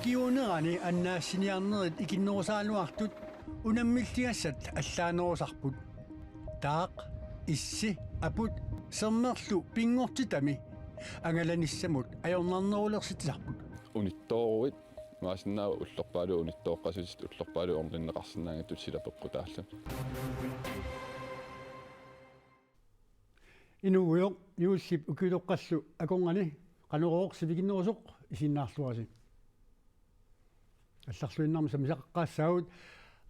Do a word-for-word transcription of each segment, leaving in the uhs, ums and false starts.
Ukiuunerani annaassiniarnerit ikinnerusaraluartut unammilligassat allaanerusarput. Taaq, issi, aput sermerlu pinngortitami angalanissamut ajornarnerulersitsisarput. Unittooruit maasinnaa ullorpaalu unittooqqasutit ullorpaalu orninneqarsinnaanngitsut sila peqqutaalluni. Inuugujoq, juullip ukiutoqqallu akornanni Qanorooq sivikinnerusoq isiginnaarluarisi. Allarluinnarmik sammisaqaqqaassaagut.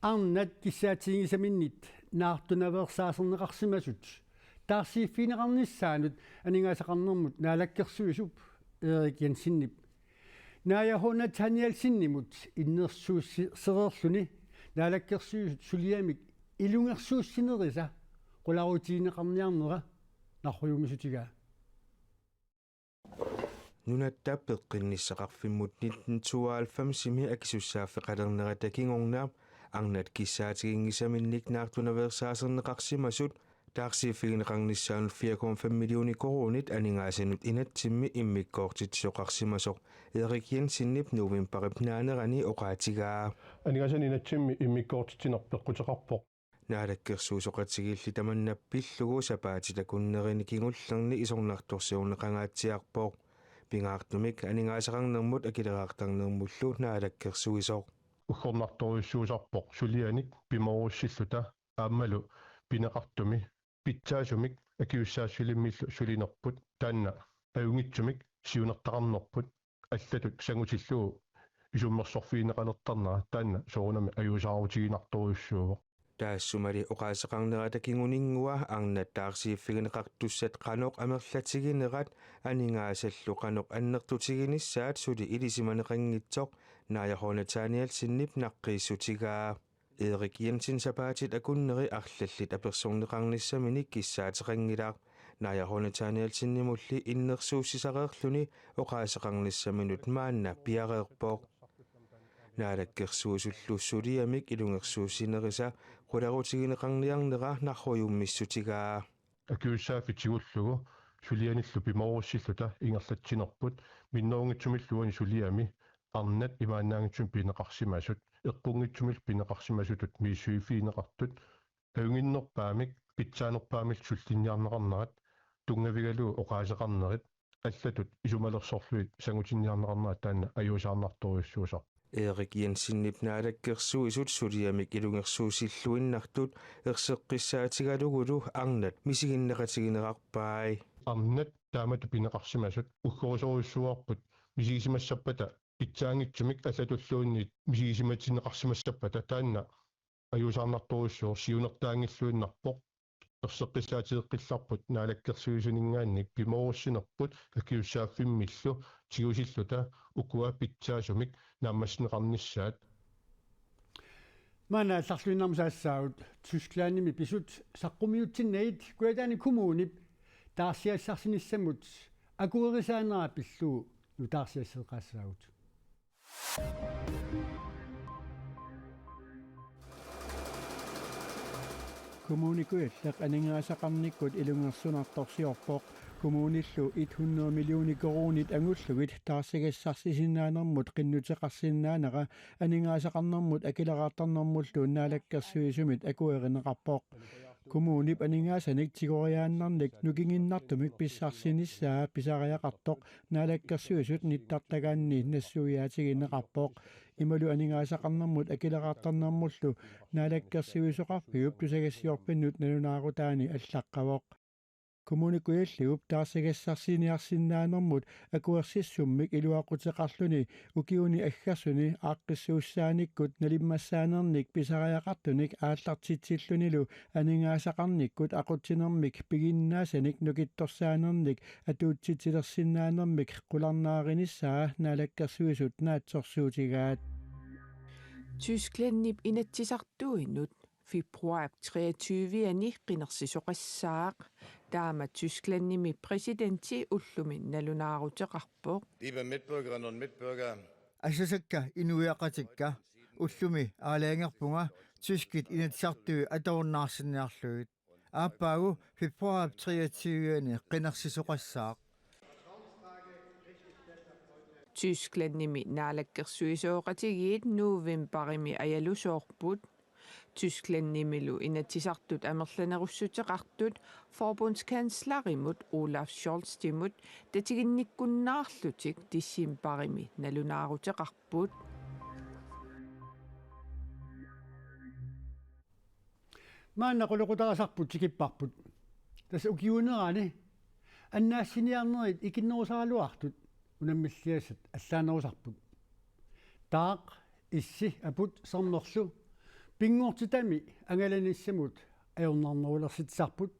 Arnat kissaatiginngisaminnit naartunaveersaaserneqarsimasut taarsiiffigineqarnissaannut aningaasaqarnermut naalakkersuisup Erik Jensenip Naaja H. Nathanielsenimut innersuussereerluni naalakkersuisut suliamik ilungersuussinerisa qularutigineqarniarnera narrujuummissutigaa. Nunatta peqqinnissaqarfimmut nitten tooghalvfemsimi akisussaaffeqalernerata kingorna arnat kissaatiginngisaminnik naartunaveersaaserneqarsimasut taarsiiffigineqarnissaannut fire komma fem millioner koruunit aningaasanut inatsimmi immikkoortitsisoqarsimasoq Erik Jensenip novembarip naanerani oqaatigaa. Aningaasanut inatsimmi immikkoortitsineq peqquteqarpoq. Naalakkersuisoqatigiilli tamanna pillugu sapaatit akunnerini kingullerni isornartorsiorneqangaatsiarpoq. Pingaartumik aningaasaqarnermut akileraartarnermullu naalakkersuisoq. Uggornartorujussuusarpoq sulianik pimoorussilluta aammalu pineqartumi pitsaasumik akisussaaffilimmillu sulinerput, taanna ajunngitsumik siunertaqarnerput allatut sangutillugu isummersorfigineqalertarnera taanna soorunami ajuusaarutiginartorujussuuvoq. Taassumali oqaaseqarnerata kinguninngua arnat taarsiiffigineqartussat qanoq amerlatiginerat aningaasallu qanoq annertutiginissaat suli ilisimaneqanngitsoq Naaja H. Nathanielsenip naqqiissutigaa. Erik Jensen sapaatit akunneri arlallit apersorneqarnissaminik kissaateqanngilaq. Naaja H. Nathanielsenimulli innersuussisareerluni oqaaseqarnissaminut maanna piareerpoq. Naalakkersuisullu suliamik ilungersuussinerisa qularutigineqarniarnera narrujuummissutigaa. Akisussaaffik tigullugu sulianillu pimoorussilluta ingerlatsinerput minnerunngitsumillu uani suliami arnat imaannaanngitsumik pineqarsimasut, eqqunngitsumillu pineqarsimasutut misissuiffigineqartut, ajunnginnerpaamik, pitsaanerpaamillu sullinniarneqarnerat, tunngavigalugu oqaaseqarnerit, allatut isumalersorlugit sangutinniarneqarnerat taanna ajuusaarnartorujussuusarpoq. Erik Jensenip naalakkersuisut suliamik ilungersuusilluinnartut erseqqissaatigalugulu arnat misiginneqatiginerarpai. Arnat taamatut pineqarsimasut uggorisorujussuuarput misigisimassappata pitsaanngitsumik allatulluunniit misigisimatinneqarsimassappata taanna ajuusaarnartorujussuuvoq siunertaanngilluinnarpoq. Erseqqissaatigeqqillarput naalakkersuisuninngaanniit pimoorussinerput akisussaaffimmillu tigusilluta ukua pitsaasumik naammassineqarnissaat. Maanna allarluinnarmik saassaagut Tysklandimi pisut saqqummiutsinnagit Kujataani Kommunip taarsigassarsinissamut akuerisaanera pillugu nutaarsiasseqqaassaagut. Kommune Kujalleq aningaasaqarnikkut ilungersunartorsiorpoq. Kommunillu et hundrede millioner koruunit angullugit taarsigassarsisinnaannermut qinnuteqarsinnaanera aningaasaqarnermut akileraartarnermullu naalakkersuisumit akuerineqarpoq. Kommunip aningaasanik tigoriaannarnik nukinginnartumik pissarsinissaa pisariaqartoq naalakkersuisut nittartagaanni nassuiaatigineqarpoq. Imalu aningaasaqarnermut akileraartarnermullu naalakkersuisoqarfiup tusagassiorfinnut nalunaarutaani allaqqavoq. Kommune Kujalliup taarsigassarsiniarsinnaanermut akuersissummik iluaquteqarluni ukiuni aggersuni aaqqissuussaanikkut nalimmassaanernik pisariaqartunik aallartitsillunilu aningaasaqarnikkut aqutsinermik piginnaasanik nukittorsaanernik atuutsitsilersinnaanermik qularnaarinissaa naalakkersuisut naatsorsuutigaat. Tysklandip Inatsisartuinut februar treogtyve-ani qinersisoqassaaq. Taama Tysklandimi præsidenti ullumi nalunaaruteqarpoq. Liebe Mitbürgerinnen und Mitbürger, Asasakka inuiaqatikka, ullumi aalajangerpunga tyskit inatsisartui atorunnaarsinniarlugit. Aappaagu februar treogtyve-ani qinersisoqassaaq. Tysklandimi naalakkersuisooqatigiit novembarimi ajalusoorput. Tysklandimilu Inatsisartut amerlanerussuteqartut forbundskanslerimut Olaf Scholzimut tatiginnikkunnaarlutik decembarimi nalunaaruteqarput. Maanna qulequtarisarput tikipparput. Tassa ukiuunerani annaassiniarnerit ikinnerusaraluartut unammilliassat allaanerusarput. Taaq, issi, aput sermerlu pinngortitami angalanissamut ajornarnerulersitsisarput.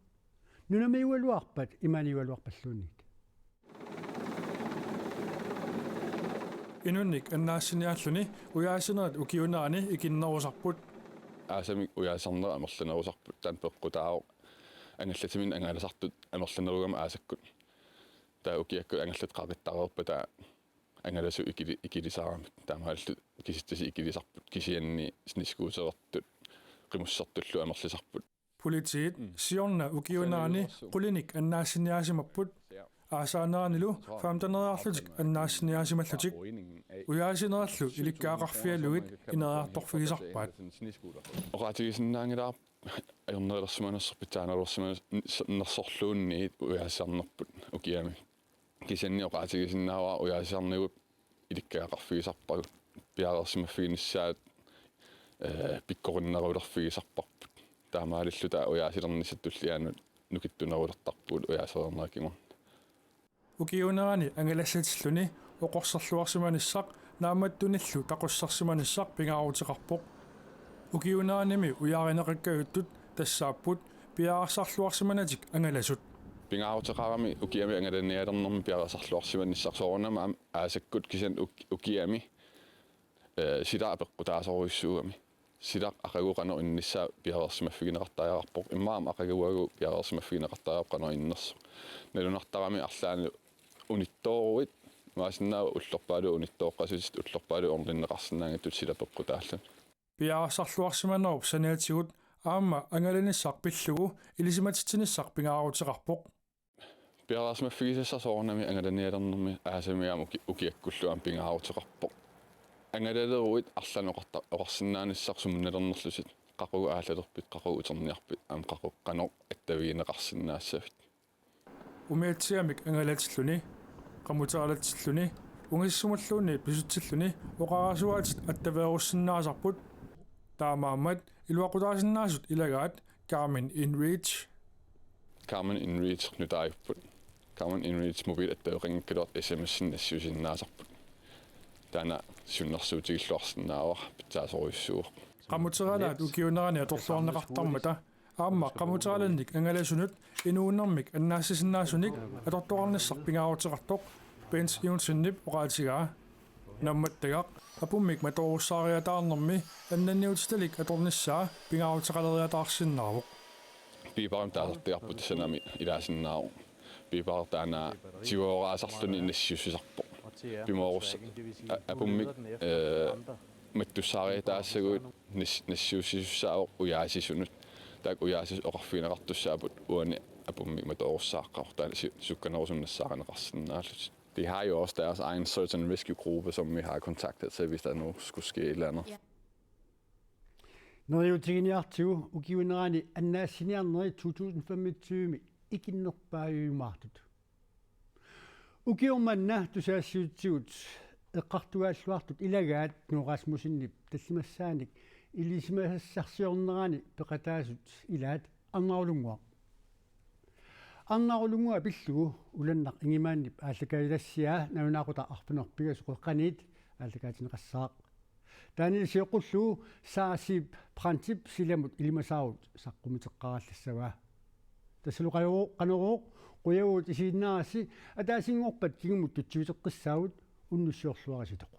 Nunamiugaluarpat imaaniugaluarpalluunniit. Inunnik annaassiniaalluni ujaasinerit ukiuunerani ikinnerusarput. Aasamik ujaasisarnerit amerlanerusarput, taanna peqqutaavoq. Angallatiminnit angalasartut amerlanerugami aasakkut. Taava ukiakkut angallatut qaqittareerpata angalasut ikili-, ikilisaaramik. Taamaalillutik kisitsisit ikilisarput, kisianni snescooterertut qimussertullu amerlisarput. Politiit siorna ukiuunerani qulinik annaassiniaasimapput. Aasaaneranilu femteneriarlutik annaassiniaasimallutik. Ujaasinerillu ilikkagaqarfigalugit ineriartorfigisarpaat. Oqaatigisinnaanngilara ajornerulersimanersoq pitsaanerulersimanersorluunniit ujaasisarnerput ukiami. Kisianni oqaatigisinnaavara ujaasisarnigut ilikkagaqarfigisarpagut, piareersimaffiginissaat, ee, pikkorinnerulerfigisarparput. Taamaalilluta ujaasilernissaat tullianut nukittunerulertarpugut ujaasinerit kingorna. Ukiuunerani angalassatilluni oqorserluarsimanissaq naammattunillu taqusersimanissaq pingaaruteqarpoq. Ukiuuneranimi ujaarineqakkajuttut tassaapput piareersarluarsimanatik angalasut. Pingaaruteqarami ukiami angalanialernermi piareersarluarsimanissaq soorunami aamma aasakkut kisianni uk-, ukiami, ee, silaq peqqutaasorujussuugami. Silaq aqagu qanoq innissaa piareersimaffigineqartariaqarpoq, immaqa aamma aqaguagu piareersimaffigineqartariaqarpoq qanoq innersoq. Nalunartarami arlaanni unittooruit, imaassinnaavoq ullorpaaluit unittooqqasutit, ullorpaaluit orninneqarsinnaanngitsut silap peqqutaalluni. Piareersarluarsimanerup saniatigut aamma angalanissaq pillugu ilisimatitsinissaa pingaaruteqarpoq. Piareersimaffigisassaq soorunami angalanialernermi aasamik aamma uki-, ukiakkullu aamma pingaaruteqarpoq. Angalaleruit arlaannik oqarta-, oqarsinnaanissaq sumut nalernerlutit, qaqugu aallalerpit, qaqugu uterniarpit, aamma qaqugu qanoq attavigineqarsinnaassavit. Umiatsiamik angalatilluni, qamuteralatsilluni, ungasissimulluunniit pisutilluni oqarasuaatit attaveerussinnaasarput. Taamaammat iluaqutaasinnaasut ilagaat Garmin inReach. Garmin inReach nutaajupput. Garmin inReach mobilit attaveqanngikkaluartoq S M S-inik nassiusinnaasarput. Taanna siunnersuutigilluarsinnaavara, pitsaasorujussuuvoq. Qamuteralaat ukiuunerani atorluarneqartarmata aamma qamuteralanik angalasunut inuunermik annaassisinnaasunik atortoqarnissaq pingaaruteqartoq Bent Jonsenip oqaatigaa. Nammattagaq apummik matoorussaariataarnermi annanniutitalik atornissaa pingaaruteqaleriataarsinnaavoq. Beeperimik taasartagarput, tassanami ilaasinnaavoq. Beeperi taanna tigooraasarluni nassiussisarpoq. Pimoorussa-, a-, apummik, ee, mattussaariataassaguit nas-, nassiussisussaavoq ujaasisunut. Taakku ujaasisut oqarfigineqartussaapput uani apummik matoorussaaqqavoq, taanna si-, sukkanerusumik nassaarineqarsinnaallutik. De har jo også deres egen search and rescue gruppe, som vi har kontaktet til, hvis der nu skulle ske et eller andet. Ja. Neriuutiginiartigu ukiuunerani annaassiniarnerit to tusind femogtyve ikinnerpaajujumaartut. Ukioq manna tusagassiuutitigut eqqartugaalluartut ilagaat Knud Rasmussenip tallimassaanik ilisimasassarsiornerani peqataasut ilaat Arnarulunnguaq. Arnarulunnguaq pillugu Ulannaq Ingemann-ip aallakaatitassiaa nalunaaqutaq arfineq-pingasut qeqqaniit aallakaatinneqassaaq. Taanna sioqqullugu Saasip Brandtip silamut ilimasaarut saqqumiteqqaarallassavaa. Tassalu Qanorooq, Qanorooq, qujavugut isiginnaarassi, ataasinngorpat kingumut tutsuiteqqissaagut, unnussiorluarisitoq.